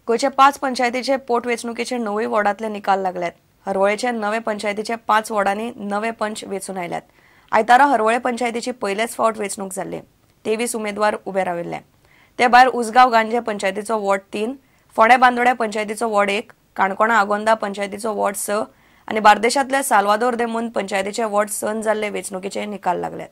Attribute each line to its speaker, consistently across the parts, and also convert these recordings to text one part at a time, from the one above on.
Speaker 1: गोंयच्या 5 पंचायतीचे पोटवेंचणुकेचे 9 वॉर्डांतले निकाल लागल्यात. हरवळेच्या नवे पंचायतीच्या 5 वॉर्डांनी नवे पंच वेंचून आयल्यात. आयतारा हरवळे पंचायतीची पयलेच फावट वेंचणूक जाल्ली. 23 उमेदवार उबे राविल्ले. ते भायर उसगांव गांजे पंचायतीचो वॉर्ड 3, फोंडें बांदोड्या पंचायतीचो वॉर्ड 1, काणकोणा आगोंदा पंचायतीचो वॉर्ड 6 आनी बार्देशांतल्या साल्वादोर दे मुंद पंचायतीचे वॉर्ड 6 जाल्ले वेंचणुकेचे निकाल लागल्यात.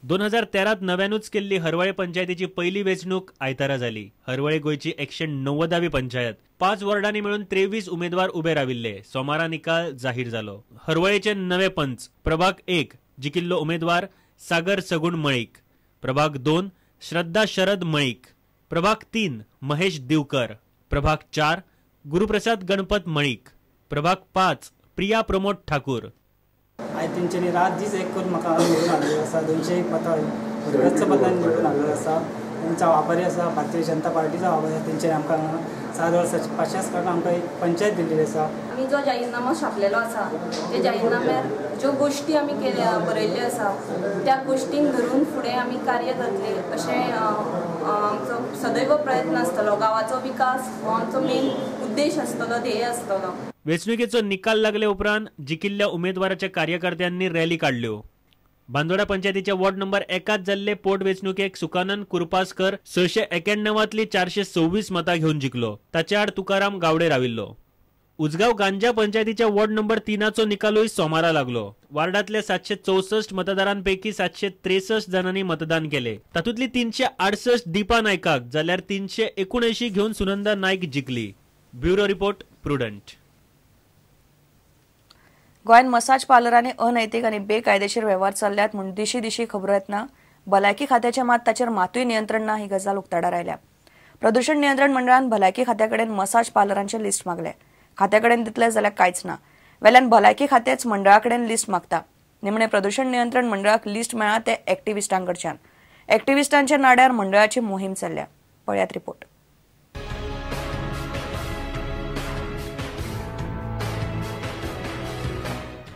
Speaker 2: 2013 नव्यानूच केल्ली हरवळे पंचायतीची पहिली वेंचणूक आयतारा जाली. हरवळे गोंयची 190वी पंचायत. 5 वॉर्डांनी मेळून 23 उमेदवार उबे राविल्ले. सोमारा निकाल जाहीर जालो. हरवळेचे नवे पंच प्रभाग 1 जिखिल्लो उमेदवार सागर सगुण मळीक, प्रभाग 2 श्रद्धा शरद मळीक, प्रभाग 3 महेश दिवकर, प्रभाग 4 गुरुप्रसाद गणपत मळीक, प्रभाग 5 प्रिया प्रमोद ठाकूर.
Speaker 3: आयज तेंच्यांनी रात दीस एक करून म्हाका निवडून हाडलेलो आसा. 201 मतां गच्च मतांनी निवडून हाडलेलो आसा. तेंचो आभारी आसा. भारतीय जनता पार्टीचो आभारी आसा. तेंच्यांनी आमकां 7 वर्सांची पाशास काडून आमकां एक पंचायत दिल्ली आसा.
Speaker 4: आमी जो जाहीरनामो छापलेलो आसा त्या जाहीरनाम्यार ज्यो गोश्टी आमी केल्या बरयल्ल्यो आसा त्या गोश्टींक धरून फुडें आमी कार्य करतले अशें आमचो सदैव प्रयत्न आसतलो. गांवाचो विकास हो आमचो मेन उद्देश आसतलो, ध्येय आसतलो.
Speaker 2: वेंचणुकेचो निकाल लागले उपरांत जिखिल्ल्या उमेदवाराच्या कार्यकर्त्यांनी रॅली काडल्यो. बांदोडा पंचायतीच्या वॉर्ड नंबर 1 जाल्ले पोटवेंचणुकेक सुकानंद कुरपासकर 691 426 मतां घेवन जिखलो. ताचे आड तुकाराम गावडे राविल्लो. उजगांव गांजा पंचायतीच्या वॉर्ड नंबर 3चो निकालूय सोमारा लागलो. वार्डांतल्या 764 मतदारांपैकी 763 जाणांनी मतदान केले. तातूंतली 368 दीपा नायकाक जाल्यार 379 घेवन सुनंदा नायक जिखली. Bureau report, Prudent.
Speaker 1: गोंयांत मसाज पार्लरांनी अनैतिक आनी बेकायदेशीर वेव्हार चल्ल्यात म्हूण दिशी दिशी खबरो येतना भलायकी खात्याचें मात ताचेर मातूय नियंत्रण ना ही गजाल उक्ताडार आयल्या. प्रदूषण नियंत्रण मंडळान भलायकी खात्या कडेन मसाज पार्लरांचें लिस्ट मागलें. खात्या कडेन दितले जाल्यार कांयच ना. वेल्यान भलायकी खातेंच मंडळा कडेन लिस्ट मागता. निमणें प्रदूषण नियंत्रण मंडळाक लिस्ट मेळ्ळा ते एक्टिविस्टां कडच्यान. एक्टिविस्टांच्या नाड्यार मंडळाची मोहीम चल्ल्या. पळयात रिपोर्ट.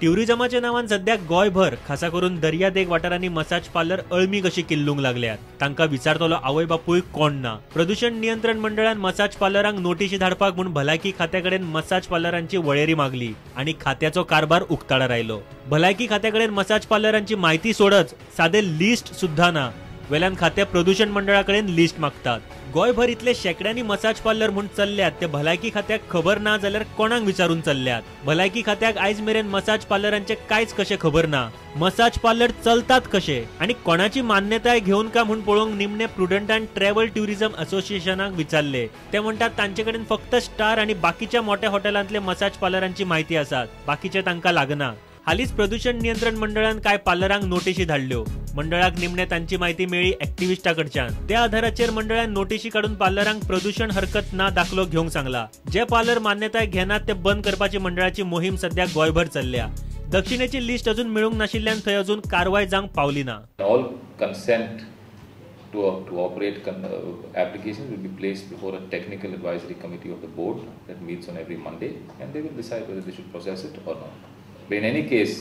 Speaker 2: ट्युरिजमाच्या नावान सध्या गोंयभर खासा करून दर्यादेग वाठारांनी मसाज पार्लर अळमी कशी किल्लूंक लागल्यात. तांकां विचारतलो आवय बापूय कोण ना. प्रदूषण नियंत्रण मंडळान मसाज पार्लरांक नोटीशी धाडपाक म्हूण भलायकी खात्या कडेन मसाज पार्लरांची वळेरी मागली आनी खात्याचो कारभार उक्ताडार आयलो. भलायकी खात्या कडेन मसाज पार्लरांची म्हायती सोडच सादे लिस्ट सुद्धा ना. वेल्यान खात्या प्रदूषण मंडळा कडेन लिस्ट मागतात. गोंयभर इतले शेकड्यांनी मसाज पार्लर म्हूण चल्ल्यात ते भलायकी खात्याक खबर ना जाल्यार कोणाक विचारून चल्ल्यात. भलायकी खात्याक आयज मेरेन मसाज पार्लरांचे कांयच कशें खबर ना. मसाज पार्लर चलतात कशे आनी कोणाची मान्यताय घेवन का म्हूण पळोवंक निमणे प्रुडंटान ट्रॅव्हल ट्युरिझम असोसिएशनाक विचारले. ते म्हणटात तांचे कडेन फक्त स्टार आनी बाकीच्या मोठ्या हॉटेलांतले मसाज पार्लरांची म्हायती आसात, बाकीचे तांकां लागना. हालींच प्रदूषण नियंत्रण मंडळान कांय पार्लरांक नोटिशी धाडल्यो. मंडळाक निमणे तांची म्हायती मेळ्ळी एक्टिविस्टा कडच्यान. त्या आधाराचेर मंडळान नोटिशी काडून पार्लरांक प्रदूषण हरकत ना दाखलो घेवंक सांगला. जे पार्लर मान्यताय घेनात ते बंद करपाची मंडळाची मोहीम सध्या गोंयभर चल्ल्या. दक्षिणेची लिस्ट अजून मेळूंक नाशिल्ल्यान थंय अजून कारवाय जावंक पावली ना.
Speaker 5: All consent to operate applications will be placed before a technical advisory committee of the board that meets on every Monday, and they will decide whether they should process it or not. But in any case,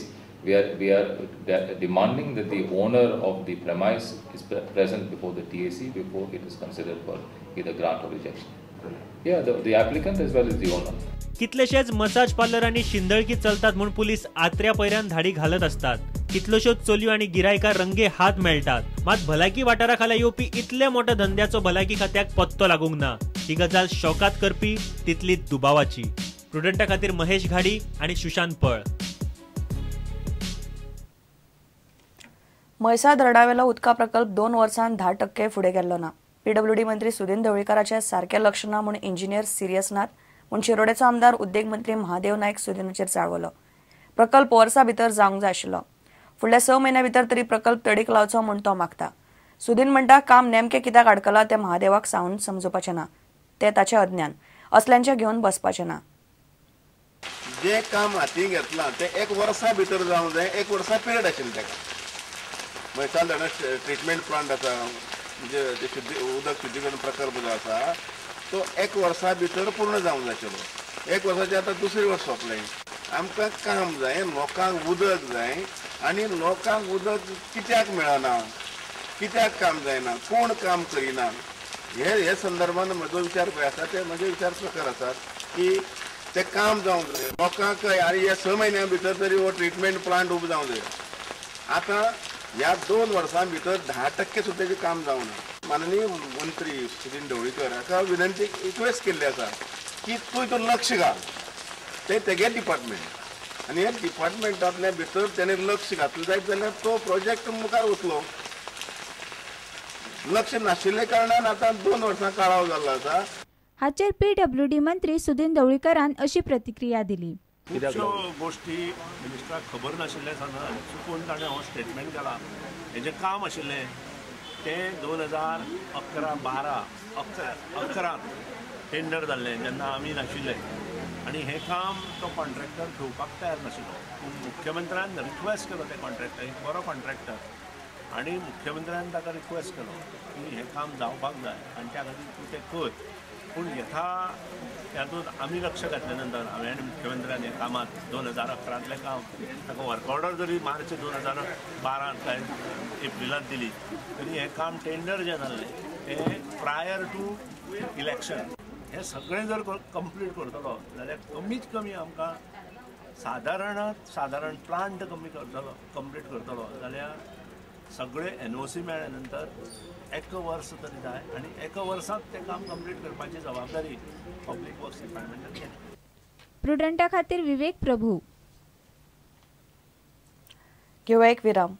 Speaker 5: we are demanding that the owner of the premise is present before the TAC before it is considered for either grant or rejection. Yeah, the applicant as well as the owner.
Speaker 2: कितलेशेच massage पार्लरांनी शिंदळकी चलतात म्हूण police आत्र्या पयऱ्यान धाडी घालत असतात. कितल्योश्योच चलयो आनी गिरायकां रंगे हात मेळटात. मात भलायकी वाठारा खाला येवपी इतल्या मोठ्या धंद्याचो भलायकी खात्याक पत्तो लागूंक ना. ही गजाल शॉकात करपी तितली दुबावाची. प्रुडंटा खातीर महेश घाडी आनी सुशांत पळ.
Speaker 1: म्हैसाळ धरणावेलो उदका प्रकल्प 2 वर्सांत 10% फुडें गेल्लो ना. पीडब्ल्यूडी मंत्री सुदिन ढवळीकाराचें सारकें लक्ष ना म्हूण इंजिनियर सिरियस नात म्हूण शिरोडेचो आमदार उद्देग मंत्री महादेव नायक सुदिनाचेर चाळवलो. प्रकल्प वर्सा भितर जावंक जाय आशिल्लो. फुडल्या 6 म्हयन्या भितर तरी प्रकल्प तडीक लावचो म्हूण तो मागता. सुदिन म्हणटा काम नेमकें कित्याक अडकलां तें महादेवाक सांगून समजुपाचें ना, तें ताचें अज्ञान, असल्यांचें घेवन बसपाचें ना.
Speaker 6: जें काम हातीन घेतलां तें 1 वर्सा भितर जावंक जाय. 1 वर्सा पिरियड आशिल्लें ताका. म्हैसाळ धरण ट्रिटमेंट प्लांट आसा, म्हणजे शुद्धी उदक शुद्धीकरण प्रकल्प जो आसा तो 1 वर्सा भितर पूर्ण जावंक जाय आशिल्लो. 1 वर्साचें आतां दुसरें वर्स सोंपलें. आमकां काम जाय, लोकांक उदक जाय आनी लोकांक उदक कित्याक मेळना, कित्याक काम जायना, कोण काम करिना, हे हे संदर्भान म्हजो विचार पळय आसा, ते म्हजे विचार प्रकार आसात की तें काम जावंक जाय लोकांक. आनी ह्या 6 म्हयन्यां भितर तरी हो ट्रिटमेंट प्लांट उबो जावंक जाय. आतां ह्या 2 वर्सां भितर 10% सुद्दां तेजें काम जावना. माननीय मंत्री सुदिन ढवळीकर हाका विनंती रिक्वेस्ट केल्ली आसा की तूं हितून लक्ष घाल, तें तेगे डिपार्टमेंट आनी ह्या डिपार्टमेंटांतल्या भितर तेणें लक्ष घातलें जायत जाल्यार तो प्रोजेक्ट मुखार वतलो. लक्ष नाशिल्ल्या कारणान आतां 2 वर्सां काळाव जाल्लो आसा.
Speaker 7: हाचेर पीडब्ल्यूडी मंत्री सुदिन ढवळीकरान अशी प्रतिक्रिया दिली.
Speaker 8: खुबश्यो गोश्टी मिनिस्टराक खबर नाशिल्लें सांगना, चुकून ताणें हो स्टेटमेंट केला. हेजें काम आशिल्लें तें 2011 12 11 टेंडर जाल्लें जेन्ना आमी नाशिल्ले आनी हें काम तो कॉन्ट्रॅक्टर घेवपाक तयार नाशिल्लो. पूण मुख्यमंत्र्यान रिक्वेस्ट केलो ते कॉन्ट्रॅक्टर, एक बरो कॉन्ट्रॅक्टर, आनी मुख्यमंत्र्यान ताका रिक्वेस्ट केलो की हें काम जावपाक जाय आनी त्या खातीर तूं तें कर. पूण यथा तातूंत आमी लक्ष घातले नंतर हांवें आनी मुख्यमंत्र्यान हें कामांत 2011 काम ताका वर्क ऑर्डर जरी मार्च 2012 काय एप्रिलांत दिली तरी हें काम टेंडर जें जाल्लें तें प्रायर टू इलेक्शन. हें सगळें जर कंप्लीट करतलो जाल्यार कमीत कमी आमकां सादारण प्लांट कमी करतलो, कंप्लीट करतलो जाल्यार सगळे एनओसी मेळ्ळे नंतर 1 वर्स तरी जाय आनी 1 वर्सांत तें काम कंप्लीट करपाची जबाबदारी पब्लीक वर्क्स डिपार्टमेंटान घेतली.
Speaker 7: प्रुडंटा खातीर विवेक प्रभू.
Speaker 1: घेवया एक विराम.